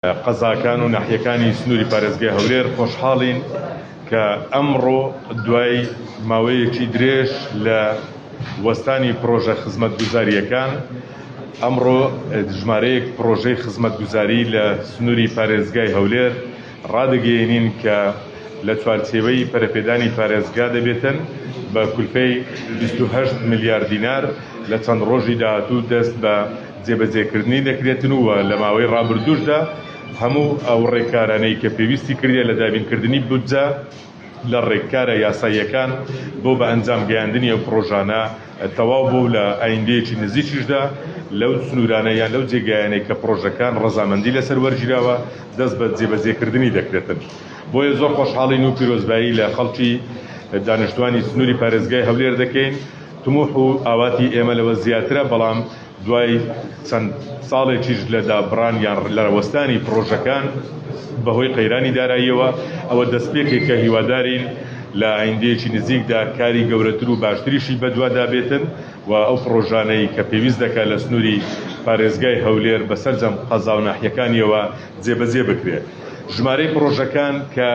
قەزاکان و ناحیەکانی سنووری پارێزگای هەولێر خۆشحاڵین کە ئەمڕۆ دوای ماوەیەکی درێژ لە وەستانی پڕۆژە خزمەتگوزارییەکان ئەمڕۆ ژمارەیەک پڕۆژەی خزمەتگوزاری لە سنووری پارێزگای هەولێر ڕادەگەیەنین کە لە چوارچێوەی پەرەپێدانی پارێزگا دەبێتن بە کولفەی 28 ملیار دینار لە چەند ڕۆژی داهاتوو دەست بە جێبەجێکردنی دەکرێتن و لە ماوەی ڕابردووشدا هەموو ئەو ڕێکارانەی کە پێویستی کردیە لە دابینکردنی بودجە لە ڕێککارە یاساییەکان بۆ بە ئەنجام گەیاندنی ئەو پڕۆژانە تەواو بوو و لە ئایندەیەکی نزیکیشدا لەو سنوورانە یان لەو جێگایانەی کە پڕۆژەکان ڕەزامەندی لەسەر وەرگیراوە دەست بە جێبەجێکردنی دەکرێتن. بۆیە زۆر خۆشحاڵین و پیرۆزبایی لە خەڵکی دانیشتوانی سنووری پارێزگای هەولێر دەکەین. تموح و ئاواتی ئێمە لەوە زیاترە، بەڵام دوای چەند ساڵێکیش لە دابڕان یان لە وەستانی پڕۆژەکان بەهۆی قەیرانی داراییەوە، ئەوە دەستپێکێکە هیوادارین لە ئایندەیەکی نزیکدا کاری گەورەتر و باشتریشی بەدوادا بێتن و ئەو پڕۆژانەی کە پێویست دەکات لە سنووری پارێزگای هەولێر بە سەرجەم قەزا و ناحیەکانیەوە جێبەجێ بکرێت. ژمارەی پڕۆژەکان کە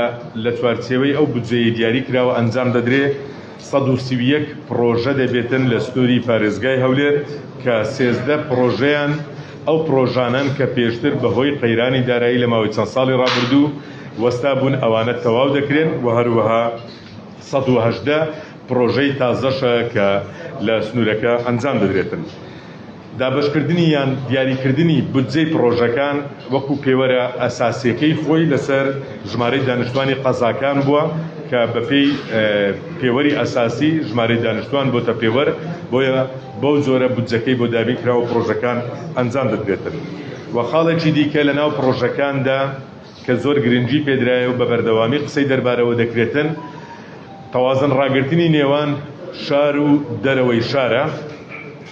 لە چوارچێوەی ئەو بودجەیەی دیاری کراوە ئەنجام دەدرێت، 131 پڕۆژە دەبێتن لە سنووری پارێزگای هەولێر کە 13 پڕۆژەیان ئەو پڕۆژانەن کە پێشتر بەهۆی قەیرانی دارایی لە ماوەی چەند ساڵی ڕابردوو وەستابوون ئەوانە تەواو دەکرێن و هەروەها 118 پڕۆژەی تازەشە کە لە سنوورەکە ئەنجام دەدرێتن. دابەشکردنی یان دیاریکردنی بودجەی پڕۆژەکان وەکو پێوەرە ئەساسیەکەی خۆی لەسەر ژمارەی دانیشتوانی قەزاکان بووە کە بەپێی پێوەری ئەساسی ژمارەی دانیشتوان بۆتە پێوەر بۆیە بەو جۆرە بودجەکەی بۆ دابین کراوە پڕۆژەکان ئەنجام دەدرێتن و خاڵێکی دیکە لەناو پڕۆژەکاندا کە زۆر گرنگی پێدرایە و بە بەردەوامی قسەی دەربارەوە دەکرێتن تەوازن ڕاگرتنی نێوان شار و دەرەوەی شارە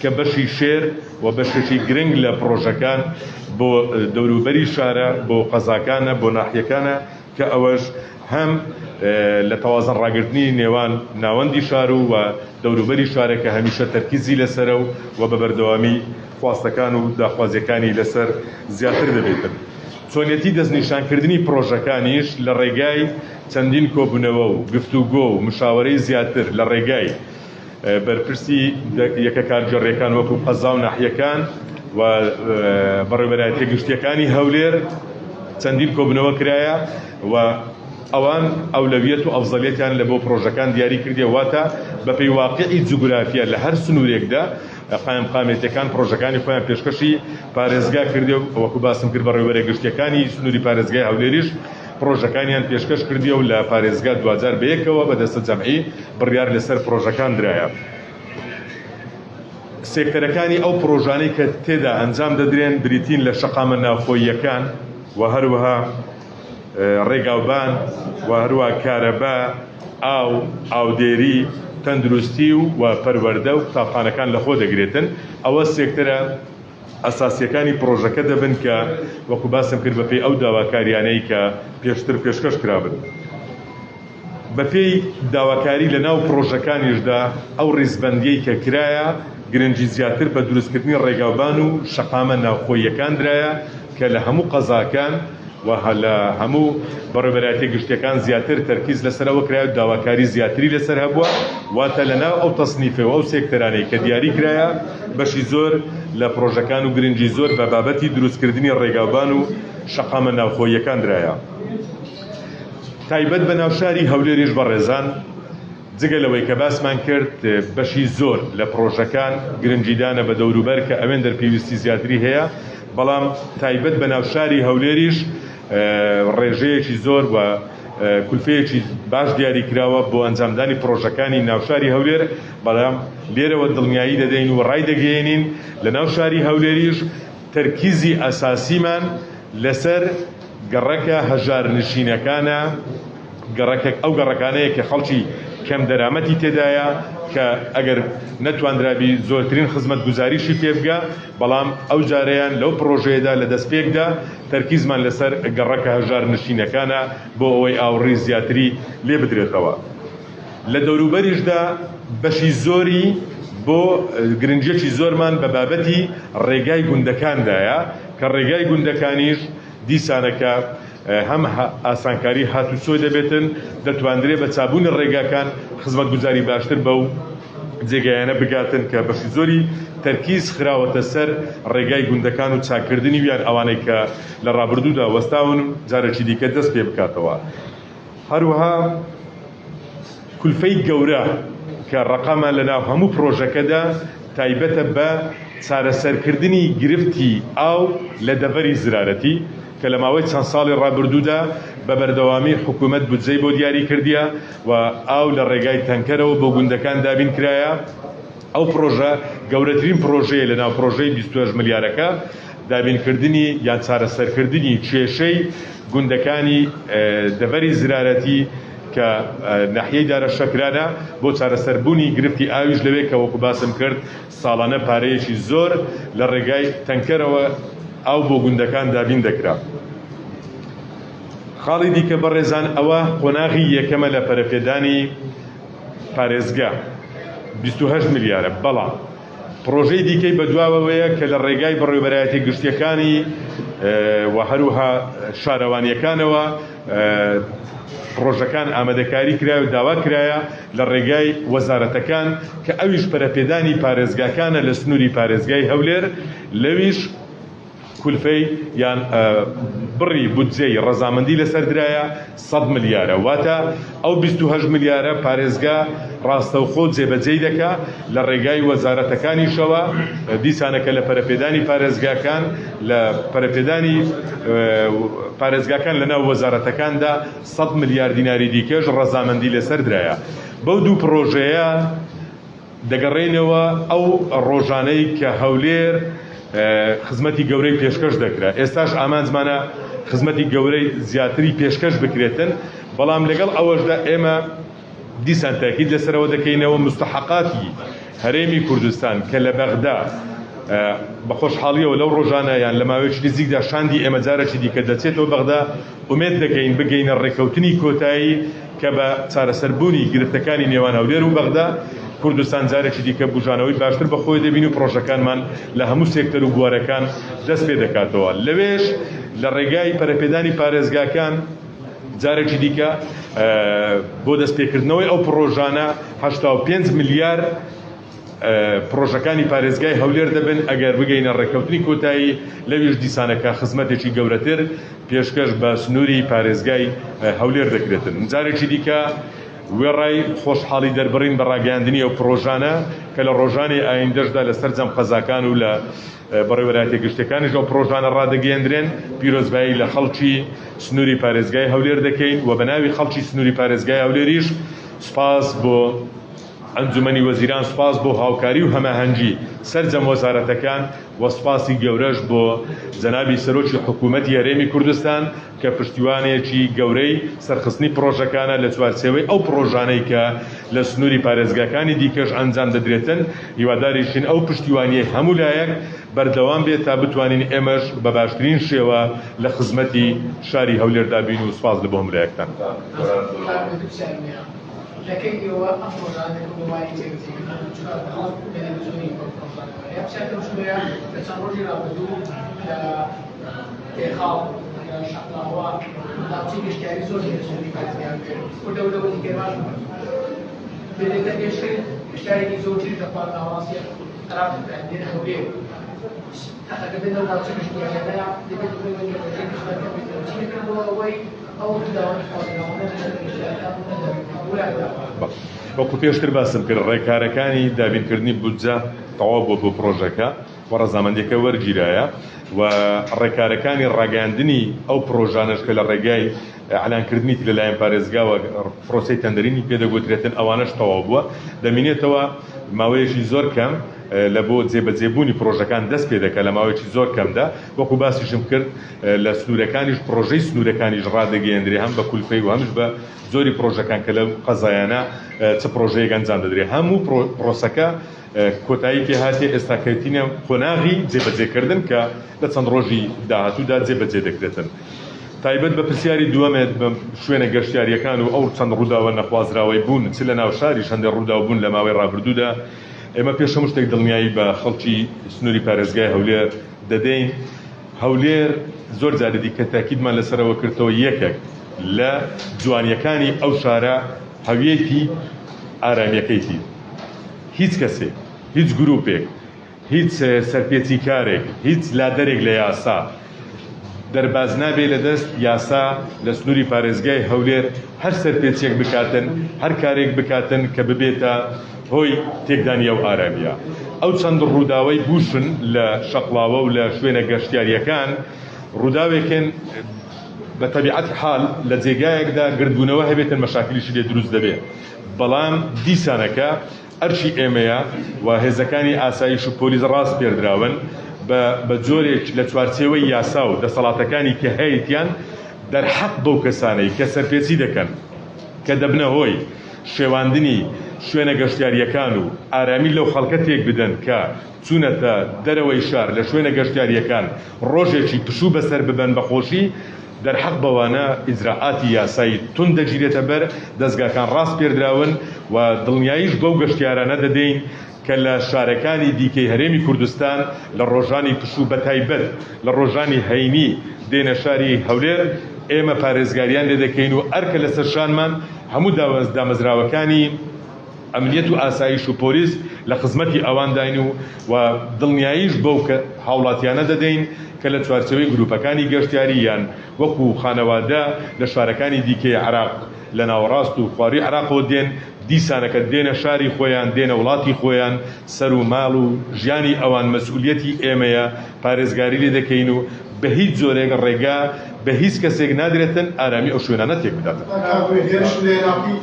کە بەشی شێر و بەشێکی گرنگ لە پڕۆژەکان بۆ دەوروبەری شارە، بۆ قەزاکانە، بۆ ناحیەکانە کە ئەوەش هەم لە تەوازن ڕاگرتنی نێوان ناوەندی شار و و دەوروبەری شارە کە هەمیشە تەرکیزی لەسەرە و و بە بەردەوامی خواستەکان و داخوازیەکانی لەسەر زیاتر دەبێتن. چۆنیەتی دەستنیشانکردنی پڕۆژەکانیش لە ڕێگای چەندین کۆبونەوە و گفتوگۆ و مشاوەرەی زیاتر لە ڕێگای بەرپرسی یەکە کارگێڕییەکان وەکو قەزا و ناحیەکان و بەڕێوەبەرایەتیە گشتیەکانی هەولێر چەندین کۆبنەوە کرایە و ئەوان ئەولەویەت و ئەفزەلیەتیان لە بۆ پرۆژەکان دیاری کردیە واتە بەپێی واقعی جوگرافیا لە هەر سنوورێکدا قایمقامێتیەکان پرۆژەکانی خۆیان پێشکەشی پارێزگا کردێ و وەکو باسم کرد بەڕێوەبەرە گشتیەکانی سنووری پارێزگای هەولێریش پرۆژەکانیان پێشکەش کردیە و لە پارێزگا دواجار بەیەکەوە بە دەستە جەمعی بڕیار لەسەر پڕۆژەکان درایە. سێکتەرەکانی ئەو پڕۆژانەی کە تێدا ئەنجام دەدرێن بریتین لە شەقامە ناوخۆییەکان و هەروەها ڕێگاوبان و هەروە کارەبا، ئاو، ئاودێری، تەندروستی و و پەروەردە و قوتابخانەکان لەخۆ دەگرێتن. ئەوە سێکتەرە ئەساسییەکانی پڕۆژەکە دەبن کە وەکو باسم کرد بەپێی ئەو داواکاریانەی کە پێشتر پێشکەش کرابن. بەپێی داواکاری لەناو پڕۆژەکانیشدا ئەو ڕیزبەندیەی کە کرایە گرنگی زیاتر بە دروستکردنی ڕێگاوبان و شەقامە ناوخۆییەکان درایە کە لە هەموو قەزاکان و لە هەموو بەڕێوەبەرایەتیە گشتیەکان زیاتر تەرکیز لەسەر ئەوە کرایە و داواکاری زیاتری لەسەر هەبووە واتە لەناو ئەو تەسنیفە و ئەو سێکتەرانەی کە دیاری کرایە بەشی زۆر لە پڕۆژەکان و گرنگی زۆر بە بابەتی دروستکردنی ڕێگاوبان و شەقامە ناوخۆییەکان درایە. تایبەت بە ناوشاری هەولێریش بەڕێزان جگە لەوەی کە باسمان کرد بەشی زۆر لە پڕۆژەکان گرنگیدانە بە دەوروبەر کە ئەوێندەر پێویستی زیاتری هەیە بەڵام تایبەت بە ناوشاری هەولێریش ڕێژەیەکی زۆر و کولفەیەکی باش دیاری کراوە بۆ ئەنجامدانی پڕۆژەکانی ناوشاری هەولێر بەڵام لێرەوە دڵنیایی دەدەین و ڕایدەگەیەنین لە ناوشاری هەولێریش تەرکیزی ئەساسیمان لەسەر گەڕەکە هەژارنشینەکانە، گەڕەکە ئەو گەڕەکانەیە کە خەڵکی کەم دەرامەتی تێدایە کە ئەگەر نەتواندرابی زۆرترین خزمەتگوزاریشی پێ بگا، بەڵام ئەو جارەیان لەو پڕۆژەیەدا لە دەستپێکدا تەرکیزمان لەسەر گەڕەکە هەژارنشینەکانە بۆ ئەوەی ئاوڕی زیاتری لێ بدرێتەوە. لە دەوروبەریشدا بەشی زۆری بۆ گرنگیەکی زۆرمان بە بابەتی ڕێگای گوندەکاندایە کە ڕێگای گوندەکانیش. دیسانەکە هەم ئاسانکاری هاتوچۆ دەبێتن، دەتواندرێ بە چابوونی ڕێگاکان خزمەتگوزاری باشتر بەو جێگایانە بگاتن کە بەشی زۆری تەرکیز خراوەتە سەر ڕێگای گوندەکان و چاککردنی ویان ئەوانەی کە لە ڕابردوودا وەستاون جارێکی دیکە دەست پێ بکاتەوە. هەروەها کولفەی گەورە کە ڕەقەمە لەناو هەموو پرۆژەکەدا تایبەتە بە چارەسەرکردنی گرفتی ئاو لە دەڤەری زرارەتی کە لە ماوەی چەند ساڵی ڕابردوودا بە بەردەوامی حکوومەت بودجەی بۆ دیاری کردیە و ئاو لە ڕێگای تەنکەرەوە بۆ گوندەکان دابین کرایە. ئەو پڕۆژە گەورەترین پڕۆژەیە لە ناو پڕۆژەی 28 ملیارەکە، دابینکردنی یان چارەسەرکردنی کێشەی گوندەکانی دەڤەری زرارەتی کە ناحیەی دارەشەکرانە بۆ چارەسەربوونی گرفتی ئاویش لەوێ کە وەکو باسم کرد ساڵانە پارەیەکی زۆر لە ڕێگای تەنکەرەوە ئاو بۆ گوندەکان دابین دەکرا. خاڵی دیکە بەڕێزان ئەوە قۆناغی یەکەمە لە پەرەپێدانی پارێزگا 28 ملیارە، بەڵام پڕۆژەی دیکەی بەدواوەیە کە لە ڕێگای بەڕێوەبەرایەتی گشتیەکانی و هەروەها شارەوانیەکانەوە پڕۆژەکان ئامادەکاری کرایە و داوا کرایە لە ڕێگای وەزارەتەکان کە ئەویش پەرەپێدانی پارێزگاکانە لە سنووری پارێزگای هەولێر لەویش کولفەی یان بڕی بودجەی ڕەزامەندی لەسەر درایە سەد ملیارە واتە ئەو 28 ملیارە پارێزگا ڕاستەوخۆ جێبەجێی دەکا لە ڕێگای وەزارەتەکانیشەوە دیسانەکە لە پەرەپێدانی پارێزگاکان لە پەرەپێدانی پارێزگاکان لە ناو وەزارەتەکاندا 100 ملیار دیناری دیکەش ڕەزامەندی لەسەر درایە بەو دوو پڕۆژەیە دەگەڕێینەوە ئەو ڕۆژانەی کە هەولێر خزمەتی گەورەی پێشکەش دەکرا، ئێستاش ئامانجمانە خزمەتی گەورەی زیاتری پێشکەش بکرێتن، بەڵام لەگەڵ ئەوەشدا ئێمە دیسان تاکید لەسەرەوە دەکەینەوە مستحقاتی هەرێمی کوردستان کە لە بەغدا بە خۆشحاڵیەوە لەو ڕۆژانە یان لە ماوەیەکی نزیکدا شاندی ئێمە جارێکی دیکە دەچێتەوە بەغدا ئومێد دەکەین بگەینە ڕێککەوتنی کۆتایی کە بە چارەسەربوونی گرفتەکانی نێوان هەولێر و بەغدا، کوردستان جارێکی دیکە بوژانەوەی باشتر بە خۆی دەبینی و پڕۆژەکانمان لە هەموو سێکتەر و بوارەکان دەست پێ دەکاتەوە. لەوێش لە ڕێگای پەرەپێدانی پارێزگاکان جارێکی دیکە بۆ دەستپێکردنەوەی ئەو پڕۆژانە 85 ملیار پڕۆژەکانی پارێزگای هەولێر دەبن، ئەگەر بگەینە ڕێککەوتنی کۆتایی لەویش دیسانەکە خزمەتێکی گەورەتر پێشکەش بە سنووری پارێزگای هەولێر دەکرێتن. جارێکی دیکە وێڕای خۆشحاڵی دەربڕین بە ڕاگەیاندنی ئەو پڕۆژانە کە لە ڕۆژانی ئایندەشدا لە سەرجەم قەزاکان و لە بەڕێوەبەرایەتیە گشتیەکانیش ئەو پڕۆژانە ڕادەگەیەندرێن، پیرۆزبایی لە خەڵکی سنووری پارێزگای هەولێر دەکەین و بە ناوی خەڵکی سنووری پارێزگای هەولێریش سوپاس بۆ ئەنجومەنی وەزیران سوپاس بۆ هاوکاری و هەماهەنگی سەرجەم وەزارەتەکان و سوپاسی گەورەش بۆ جەنابی سەرۆکی حکوومەتی هەرێمی کوردستان کە پشتیوانێکی گەورەی سەرخستنی پڕۆژەکانە لە چوارچێوەی ئەو پڕۆژانەی کە لە سنووری پارێزگاکانی دیکەش ئەنجام دەدرێتن، هیواداریشین ئەو پشتیوانیەی هەموو لایەک بەردەوام بێت تا بتوانین ئێمەش بە باشترین شێوە لە خزمەتی شاری هەولێردا بین و سوپاس لە بۆ هەموو لایەکتان. لە کەی ئێوە ئەم پڕۆژانە دەکەونە بواری جێبەجێکردن و چونکە خەڵک ئومێدێکی زۆری بەم پڕۆژانەوە هەیە؟ پرسیار لەم شوێنەیە لە چەند ڕۆژی ڕابردوو لە تێخاڵ لە شەقڵاوە ناوچەی گەشتیاری زۆر هەیە لە سنووری پارێزگای هەولێر وردە وردە وەرزی گەرماش دێتە پێشێ گەشتیارێکی زۆرتریش لە خوار ناوەڕاستی عێراق دێنە هەولێر تەقەکردن لەو ناوچە گەشتیاریانە دەبێت هۆی ئەوەی کە ڕێژەی گەشتیار کەم بێتەوە چی دەکەن بۆ ئەوەی وەکو پێشتر باسم کرد ڕێکارەکانی دابینکردنی بودجە تەواو بووە بۆ پڕۆژەکە و ڕەزامەندیەکە وەرگیرایە و ڕێکارەکانی ڕاگەیاندنی ئەو پڕۆژانەش کە لە ڕێگای ئەعلانکردنی لەلایەن پارێزگاوە پرۆسەی تەندەرینی پێدەگوترێتن ئەوانەش تەواو بووە دەمینێتەوە ماوەیەکی زۆر کەم لە بۆ جێبەجێبوونی پڕۆژەکان دەست پێ دەکات لە ماوەیەکی زۆر کەمدا وەکو باسیشم کرد لە سنوورەکانیش پڕۆژەی سنوورەکانیش ڕادەگەیەندرێ هەم بە کولفەی و هەمیش بە جۆری پڕۆژەکان کە لەو قەزایانە چ پڕۆژەیەک ئەنجام دەدرێ هەموو پڕۆسەکە کۆتایی پێهاتیە ئێستا کەوتینە قۆناغی جێبەجێکردن کە لە چەند ڕۆژی داهاتوودا جێبەجێ دەکرێتن. تایبەت بە پرسیاری دووەمت بە شوێنە گەشتیارییەکان و ئەو چەند ڕووداوە نەخوازراوەی بوون چ لە ناو شاریش هەندێک ڕووداو بوون لە ماوەی ڕابردوودا ئێمە پێش هەموو شتێک دڵنیایی بە خەڵکی سنووری پارێزگای هەولێر دەدەین هەولێر زۆر جاری دیکە تاکیدمان لەسەرەوە کردەوە یەکێک لە جوانیەکانی ئەو شارە هەویەتی ئارامیەکەیتی. هیچ کەسێک، هیچ گروپێک، هیچ سەرپێچیکارێک، هیچ لادەرێک لە یاسا دەرباز نابێ لە دەست یاسا لە سنووری پارێزگای هەولێر هەر سەرپێچیەک بکاتن، هەر کارێک بکاتن کە ببێتە هۆی تێکدانی ئەو ئارامیە. ئەو چەند ڕووداوەی بووشن لە شەقڵاوە و لە شوێنە گەشتیاریەکان ڕووداوێکن بە تەبیعەتی حال لە جێگایەکدا گردبوونەوە هەبێتن مەشاکلیشی لێ دروست دەبێ، بەڵام دیسانەکە ئەرکی ئێمەیە و هێزەکانی ئاسایش و پۆلیس ڕاسپێردراون بە بە جۆرێک لە چوارچێوەی یاسا و دەسەڵاتەکانی کە هەیتیان دەرحەق بەو کەسانەی کە سەرپێچی دەکەن کە دەبنە هۆی شێواندنی شوێنە گەشتیارییەکان و ئارامی لەو خەڵکە تێک بدەن کە چوونەتە دەرەوەی شار لە شوێنە گەشتیارییەکان ڕۆژێکی پشوو بەسەر ببەن بە خۆشی دەرحەق بەوانە ئیجرائاتی یاسایی توند دەگیرێتە بەر، دەزگاکان ڕاسپێردراون و دڵنیاییش بەو گەشتیارانە دەدەین کە لە شارەکانی دیکەی هەرێمی کوردستان لە ڕۆژانی پشوو بەتایبەت لە ڕۆژانی هەینی دێنە شاری هەولێر ئێمە پارێزگاریان لێدەکەین و ئەرکە لەسەر شانمان هەموو دامەزراوەکانی ئەمنیەت و ئاسایش و پۆلیس لە خزمەتی ئەوانداین و و دڵنیاییش بەو هاوڵاتیانە دەدەین کە لە چوارچێوەی گروپەکانی گەشتیاری یان وەکو خانەوادە لە شارەکانی دیکەی عێراق لە ناوەڕاست و خوارووی عێراقەوە دێن، دیسانەکە دێنە شاری خۆیان، دێنە وڵاتی خۆیان، سەر و ماڵ و ژیانی ئەوان مەسئولیەتی ئێمەیە، پارێزگاری لێ دەکەین و بە هیچ جۆرێک ڕێگا بە هیچ کەسێک نادرێتن ئارامی ئەو شوێنانە تێک بداتن. هێرش لە عێراقی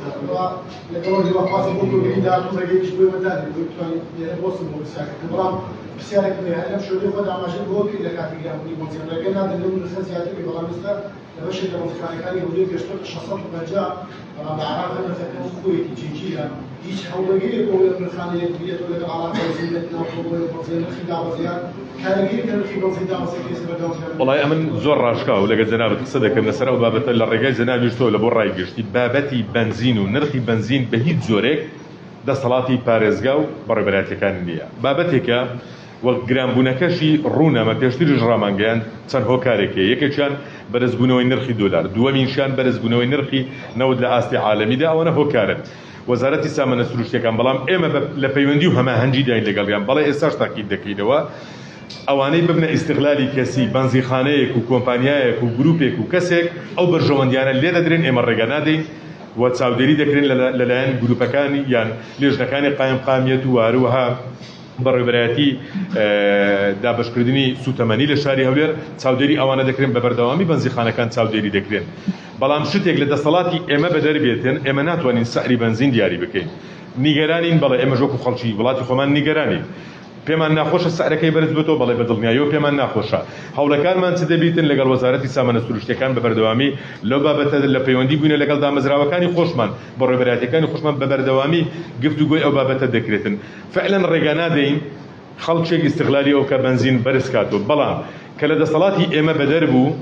لەگەڵ هیواخوازی بۆ کۆگری داهاتوو ڕێگەیەکیش بۆ ئێمە دانێن بۆی بتوانین لێرە بوەستین بۆ پرسیارکردن، بەڵام پرسیارێکم هەیە، هەر لەم شوێنەی خۆت ئاماژەت بەوە کرد لە کاتی گرانبوونی بەنزین ڕێگە نادەن لەو نرخە زیاتر بێت، بەڵام ئێستا لە بەشێک لە بەنزیخانەکانی هەولێر گەشتۆتە 650، بەڵام لە عێراق هەر نرخەکە وەک خۆیەتی جێگیرە، هیچ هەوڵێک بۆ ئەوەی ئەم نرخانە یەک بگرێتەوە لەگەڵ عێراق بەنزین لە ناوخۆ بۆیە بەنزین نرخی دابەزیان کاریگەری کە نرخی بەنزین دابەزێت کە ئێستا بەردەوام زیاتر وەڵای ئەمن زۆر ڕاشکاو لەگەل جەنابت قسە دەکەم لەسەر ئەو بابەتە لە ڕێگای جەنابیش تۆ لە بۆ ڕای گشتی بابەتی بەنزین و نرخی بەنزین بە هیچ جۆرێک دەسەڵاتی پارێزگا و بەڕێوبەرایەتیەکان نییە بابەتێکە و گرانبوونەکەشی ڕوونە مە پێشتریش ڕامانگەیاند چەند هۆکارێک هەیە یەکێکیان بەرزبوونەوەی نرخی دۆلار دووەمینشیان بەرزبوونەوەی نرخی نەوت لە ئاستی عالەمیدا ئەوانە هۆکارن وەزارەتی سامانە سروشتیەکان بەڵام ئێمە لە پەیوەندی و هەماهەنگیداین لەگەڵیان بەڵێ ئێستاش تاکید دەکەینەوە ئەوانەی ببنە ئیستغلالی کەسی بەنزیخانەیەک و کۆمپانیایەک و گروپێک و کەسێک ئەو بەرژەوەندیانە لێدەدرێن ئێمە ڕێگە نادەین و چاودێری دەکرێن لەلایەن گروپەکانی یان لێژنەکانی قایمقامیەت و هەروەها بەڕێوەبەرایەتی دابەشکردنی سوتەمەنی لە شاری هەولێر چاودێری ئەوانە دەکرێن بە بەردەوامی بەنزیخانەکان چاودێری دەکرێن بەڵام شتێک لە دەسەڵاتی ئێمە بەدەر بێتن ئێمە ناتوانین سعری بەنزین دیاری بکەین نیگەرانین بەڵێ ئێمەش وەکو خەڵکی وڵاتی خۆمان نیگەرانین پێمان ناخۆشە سعرەکەی بەرز بێتەوە بەڵێ بە دڵنیاییەوە پێمان ناخۆشە هەوڵەکانمان چ دەبیتن لەگەڵ وەزارەتی سامانە سروشتیەکان بە بەردەوامی لەو بابەتە لە پەیوەندی بووینە لەگەڵ دامەزراوەکانی خۆشمان بەڕێوەبەرایەتیەکانی خۆشمان بە بەردەوامی گفتوگۆی ئەو بابەتە دەکرێتن فعلا ڕێگا نادەین خەڵکێک ئیستغلالی ئەو کە بەنزین بەرز کاتەوە بەڵام کە لە دەسەڵاتی ئێمە بەدەر بوو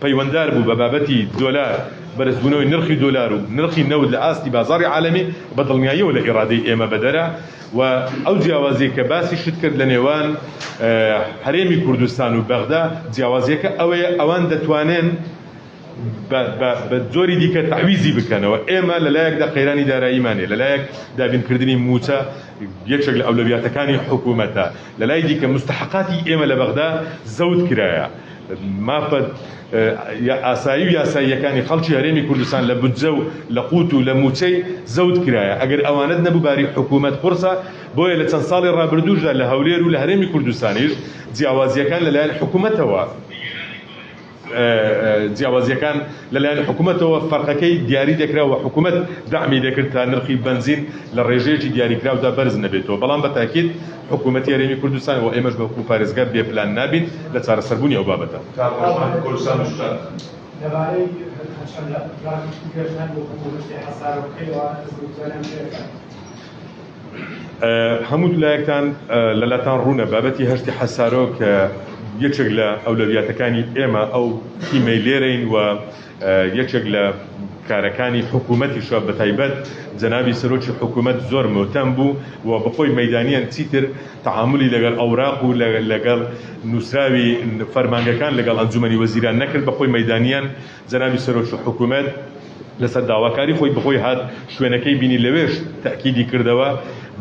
پەیوەندار بوو بە بابەتی دۆلار بەرزبوونەوەی نرخی دۆلار و نرخی نەوت لە ئاستی بازاڕی عالەمی بە دڵنیاییەوە لە ئیرادەی ئێمە بەدەرە و ئەو جیاوازی کە باسی شت کرد لە نێوان هەرێمی کوردستان و بەغدا جیاوازیەکە ئەوەیە ئەوان دەتوانن بە جۆری دیکە تەعویزی بکەنەوە. ئێمە لە لایەکدا قەیرانی داراییمان هەیە، لە لایەک دابینکردنی مووچە یەکێک لە ئەولەویاتەکانی حکوومەتە، لە لای دیکە موستەحەقاتی ئێمە لە بەغدا زەوت کرایە. مافە ئاسایی و یاساییەکانی خەڵکی هەرێمی کوردستان لە بودجە و لە قوت و لە مووچەی زەوت کرایە. ئەگەر ئەوانەت نەبوو باری حکوومەت قورسە، بۆیە لە چەند ساڵی ڕابردووشدا لە هەولێر و لە هەرێمی کوردستانیش جیاوازییەکان لەلایەن حکوومەتەوە، جیاوازییەکان لەلایەن حکومەتەوە فەرقەکەی دیاری دەکرا و حکومەت دەعمی دەکرد تا نرخی بەنزین لە ڕێژەیەکی دیاریکراودا بەرز نەبێتەوە، بەڵام بە تاکید حکومەتی هەرێمی کوردستان و ئێمەش وەکو پارێزگار بێ پلان نابین لە چارەسەربوونی ئەو بابەتە. کاک ڕۆژان کوردستان و شتان. لەبارەی هەرچەندە ڕاگرتنی پێشتان بۆ گوشتی حەسارۆکەیەوە خزمەتگوزاریان پێ دەکات. هەموو لایەکتان لەلاتان ڕوونە بابەتی هەشتی حەسارۆک یەکێک لە ئەولەویاتەکانی ئێمە ئەو تیمەی لێرەین و یەکێک لە کارەکانی حکوومەتیشە بەتایبەت جەنابی سەرۆکی حکوومەت زۆر مهتەم بوو و بەخۆی مەیدانیان چیتر تەعامولی لەگەڵ ئەوراق و لەگەڵ نووسراوی فەرمانگەکان لەگەڵ ئەنجومەنی وەزیران نەکرد بەخۆی مەیدانیان جەنابی سەرۆکی حکوومەت لەسەر داواکاری خۆی بەخۆی هات شوێنەکەی بینی لەوێش تەئکیدی کردەوە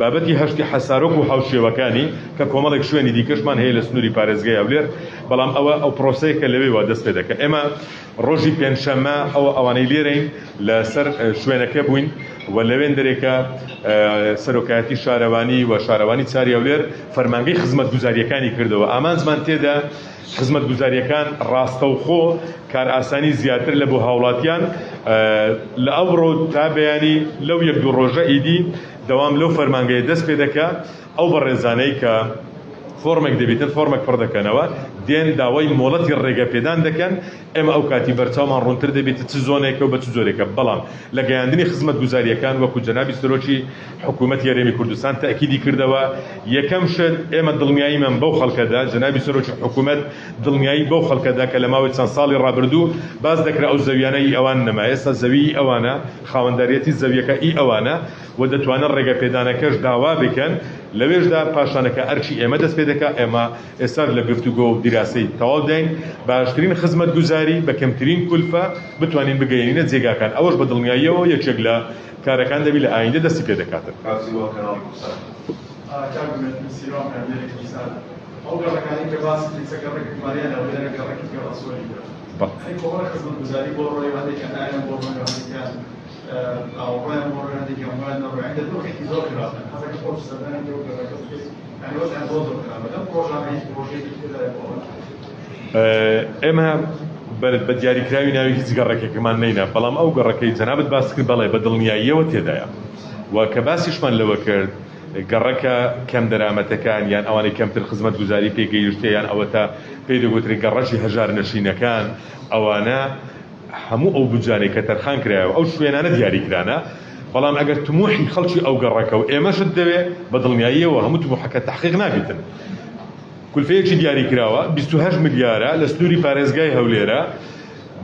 بابەتی هەشتی حەسارۆک و هاوشێوەکانی کە کۆمەڵێک شوێنی دیکەشمان هەیە لە سنووری پارێزگای هەولێر بەڵام ئەوە ئەو پرۆسەیە کە لەوێوە دەست پێ دەکە ئێمە ڕۆژی پێنجشەممە ئەوە ئەوانەی لێرەین لەسەر شوێنەکە بووین و لەوێن دەرێکە سەرۆکایەتی شارەوانی و شارەوانی چاری هەولێر فەرمانگەی خزمەتگوزارییەکانی کردەوە ئامانجمان تێدا خزمەتگوزارییەکان ڕاستەوخۆ کارئاسانی زیاتر لە بۆ هاوڵاتیان لە ئەوڕۆ تا بەیانی لەو یەک دوو ڕۆژە ئیدی دەوام لەو فەرمانگەیە دەست پێ دەکا ئەو بەڕێزانەی کە فۆرمێک دەبیتن فۆرمێک پڕ دەکەنەوە دێن داوای مۆڵەتی ڕێگە پێدان دەکەن ئێمە ئەو کاتی بەرچاومان ڕوونتر دەبێت چ زۆنێکە و بە چ جۆرێکە بەڵام لە گەیاندنی خزمەتگوزارییەکان وەکو جەنابی سەرۆکی حکوومەتی هەرێمی کوردستان تەئکیدی کردەوە، یەکەم شت ئێمە دڵنیاییمان بەو خەڵکە دا، جەنابی سەرۆکی حکوومەت دڵنیایی بەو خەڵکە دا کە لە ماوەی چەند ساڵی ڕابردوو باس دەکرا ئەو زەویانە ئی ئەوان نەما، ئێستا زەوی ئی ئەوانە، خاوەنداریەتی زەویەکە ئی ئەوانە و دەتوانن ڕێگەپێدانەکەش داوا بکەن، لەوێشدا پاشانەکە ئەرکی ئێمە دەست پێ دەکا، ئێمە ئێستاش لە گفتوگۆ و دیراسەی تەواوداین، باشترین خزمەتگوزاری بە کەمترین کولفە بتوانین بگەیەنینە جێگاکان، ئەوەش بە دڵنیاییەوە یەکێک لە کارەکان دەبی لە ئایندە دەستی پێ دەکاتن. کاک سیروان کەناڵی کوردسات. کاک ئومێد من سیروان پەیامنێری کوردسات. ئەو گەڕەکانەی کە باست کرد چە گەڕەکێک ماریان هەولێرە گەڕەکی گەڕەسۆری بوو. بەڵێ. هەی کۆمەڵێک خزمەتگوزاری بۆ ڕۆی و هەندێکیان ئاویان بۆ ڕۆی و هەندێکیان ئاوەڕۆیان بۆ ڕۆی هەندێکیان بۆیان نەڕۆی یانی لە دۆخێکی زۆر خراپن. حەزەکەم خۆت سەردانێکی ئەو گەڕەکە بکەیت یانی وەزعیان زۆر زۆر خراپە. لەم پڕۆژانە هیچ پڕۆژەیەکی تێدایە بۆ ئەوان؟ ئێمە بە دیاریکراوی ناوی هیچ گەڕەکێکمان نەینا، بەڵام ئەو گەڕەکەی جەنابت باست کرد بەڵێ بە دڵنیاییەوە تێدایە و کە باسیشمان لەوە کرد گەڕەکە کەم دەرامەتەکان یان ئەوانەی کەمتر خزمەتگوزاری پێ گەیشتێ یان ئەوەتا پێی دەگوترێت گەڕەکی هەژارنشینەکان ئەوانە هەموو ئەو بودجانەی کە تەرخان کرایە و ئەو شوێنانە دیاری کرانە بەڵام ئەگەر تموحی خەڵکی ئەو گەڕەکە و ئێمەشت دەوێ بە دڵنیاییەوە هەموو تموحەکە تەحقیق نابیتن. کولفەیەکی دیاریکراوە 28 ملیارە لە سنووری پارێزگای هەولێرە،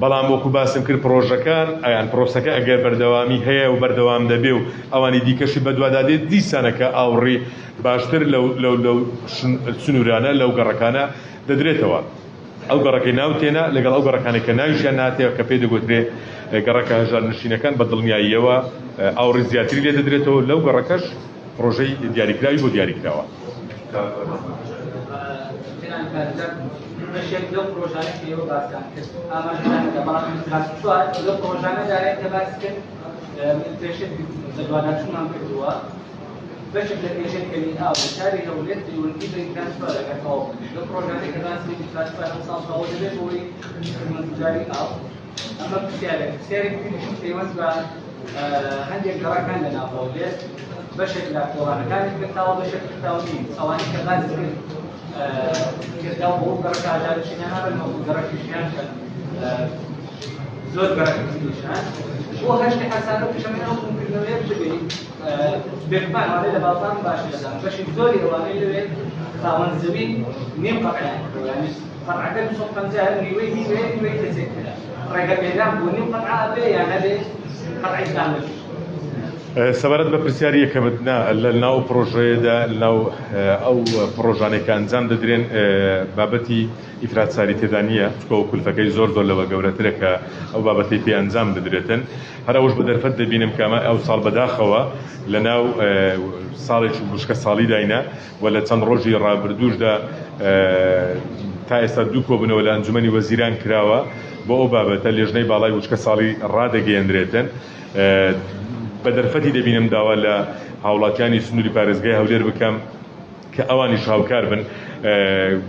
بەڵام وەکو باسم کرد پڕۆژەکان یان پرۆسەکە ئەگەر بەردەوامی هەیە و بەردەوام دەبێ و ئەوانی دیکەشی بەدوادا دێت دیسانەکە ئاوڕی باشتر لەو لەو لەو سنوورانە لەو گەڕەکانە دەدرێتەوە. ئەو گەڕەکەی ناو تێنا لەگەڵ ئەو گەڕەکانەی کە ناویشیان ناتێ کە پێی دەگوترێ گەڕەکە هەژارنشینەکان بە دڵنیاییەوە ئاوڕی زیاتری لێ دەدرێتەوە لەو گەڕەکەش پڕۆژەی دیاریکراوی بۆ دیاریکراوە. بەشێک لەو پڕۆژانە کە ئێوە باستان کرد ئاماژەتان کرد بەڵام ئینفراستراکچەر لەو پڕۆژانەدایە کە باس کرد من پێشتر بەدواداچوونمان کردووە بەشێک لە کێشەی کەمی ئاو لە شاری هەولێر پەیوەندی بە ئینفراستراکچەر ئەگەر تەواو بکرێت لەو پڕۆژانەی کە باس کرد ئینفراستراکچەر ئەمساڵ تەواو دەبێت بۆ ئەوەی خزمەتگوزاری ئاو ئەمە پرسیارێک پرسیارێکی تریشم پەیوەست بە هەندێک گەڕەکان لە ناو هەولێر بەشێک لە کۆڵانەکانی کرداوە بەشێک کرداوە نین ئەوانەی کە باس کرد کرداوە بۆ گەڕەکە هەژارنشینان نابن وەکو گەڕەکی ژیان کە زۆر گەڕەکی تریش هەن بۆ هەشتی حەسارە پیشەمە ئەو ڕوونکردنەوەیە بدەیت بێگومان ئەوانەی لە بازاڕن باشی دەزانن بەشی زۆری ئەوانەی لەوێ خاوەن زەوین نیو قەتعیان کردووە یانی قەتعەکە 250 نیوەی هی وێ نیوەی کەسێک ترە ڕێگە پێدان بۆ نیو قەتعە ئەبێ یان ئەبێ قەتعی کامل؟ سەبارەت بە پرسیاری یەکەمت نا لە ناو پڕۆژەیەدا لەناو ئەو پڕۆژانەی کە ئەنجام دەدرێن بابەتی ئیفراتساری تێدا نییە چونکە ئەو کولفەکەی زۆر زۆر لەوە گەورەترە کە ئەو بابەتەی پێ ئەنجام بدرێتن هەر ئەوەش بە دەرفەت دەبینم کە ئەمە ئەو ساڵ بەداخەوە لە ناو ساڵێکی وشکە ساڵیداینە و لە چەند ڕۆژی ڕابردووشدا تا ئێستا دوو کۆبوونەوە لە ئەنجومەنی وەزیران کراوە بۆ ئەو بابەتە لێژنەی باڵای وشکە ساڵی ڕادەگەیەنرێتن بە دەرفەتی دەبینم داوا لە هاوڵاتیانی سنووری پارێزگای هەولێر بکەم کە ئەوانیش هاوکار بن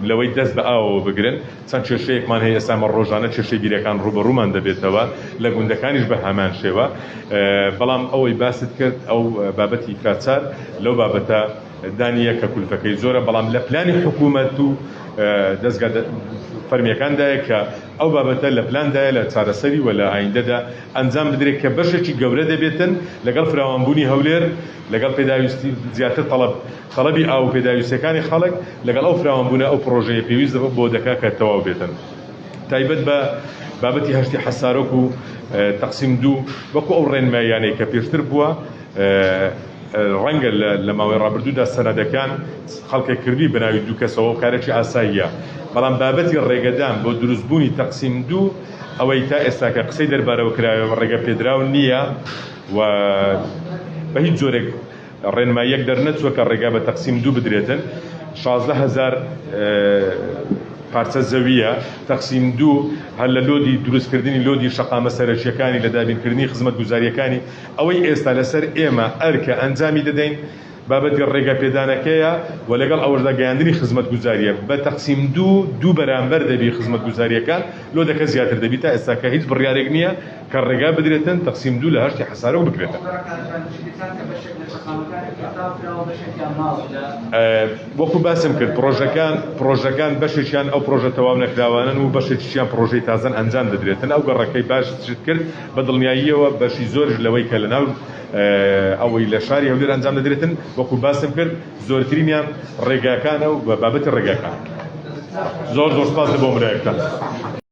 لەوەی دەست بە ئاوەوە بگرن چەند کێشەیەکمان هەیە ئێستا ئەمە ڕۆژانە کێشەی بیرەکان ڕووبەڕوومان دەبێتەوە لە گوندەکانیش بە هەمان شێوە بەڵام ئەوەی باست کرد ئەو بابەتی ئیفراچار لەو بابەتە دانیە کە کولفەکەی زۆرە بەڵام لە پلانی حکوومەت و دەزگا فەرمیەکاندایە کە ئەو بابەتە لە پلاندایە لە چارەسەری و لە ئایندەدا ئەنجام بدرێت کە بەشێکی گەورە دەبێتن لەگەڵ فراوانبوونی هەولێر لەگەڵ پێداویستی زیاتر تەڵەب تەڵەبی ئاو و پێداویستیەکانی خەڵک لەگەڵ ئەو فراوانبوونە ئەو پڕۆژەیە پێویست بۆ دەکا کە تەواو بێتن تایبەت بە بابەتی هەشتی حەسارۆک و تەقسیم دوو وەکو ئەو ڕێنماییانەی کە پێشتر بووە ڕەنگە لە ماوەی ڕابردوودا سەنەدەکان خەڵکێک کردووی بە ناوی دوو کەسەوە و کارێکی ئاساییە، بەڵام بابەتی ڕێگەدان بۆ دروستبوونی تەقسیم دوو ئەوەی تا ئێستاکە قسەی دەربارەوە کراوە ڕێگەپێدراو نییە و بە هیچ جۆرێک ڕێنماییەک دەرنەچووە کە ڕێگا بە تەقسیم دوو بدرێتن. 16,000 پارچە زەوییە، تەقسیم دوو هەر لە لۆدی دروستکردنی لۆدی شەقامە سەرەکییەکانی، لە دابینکردنی خزمەتگوزارییەکانی، ئەوەی ئێستا لەسەر ئێمە ئەرکە ئەنجامی دەدەین بابەتی ڕێگەپێدانەکەیە و لەگەڵ ئەوەشدا گەیاندنی خزمەتگوزارییە بە تەقسیم دوو، دوو بەرامبەر دەبی خزمەتگوزارییەکان لۆدەکە زیاتر دەبی تا ئێستاکە هیچ بڕیارێک نییە کە ڕێگا بدرێتن تەقسیم دوو لە هەشتی حەسارۆک بکرێتن. وەکو باسم کرد پڕۆژەکان پڕۆژەکان بەشێکیان ئەو پڕۆژە تەواو نەکراوانەن و بەشێکیشیان پڕۆژەی تازەن ئەنجام دەدرێتن ئەو گەڕەکەی باشت کرد بە دڵنیاییەوە بەشی زۆریش لەوەی کە لەناو ئەوەی لە شاری هەولێر ئەنجام دەدرێتن وەکو باسم کرد زۆرترینیان ڕێگاکانە و بە بابەتی ڕێگاکان. زۆر زۆر سپاس لە بۆ مرایەکتان.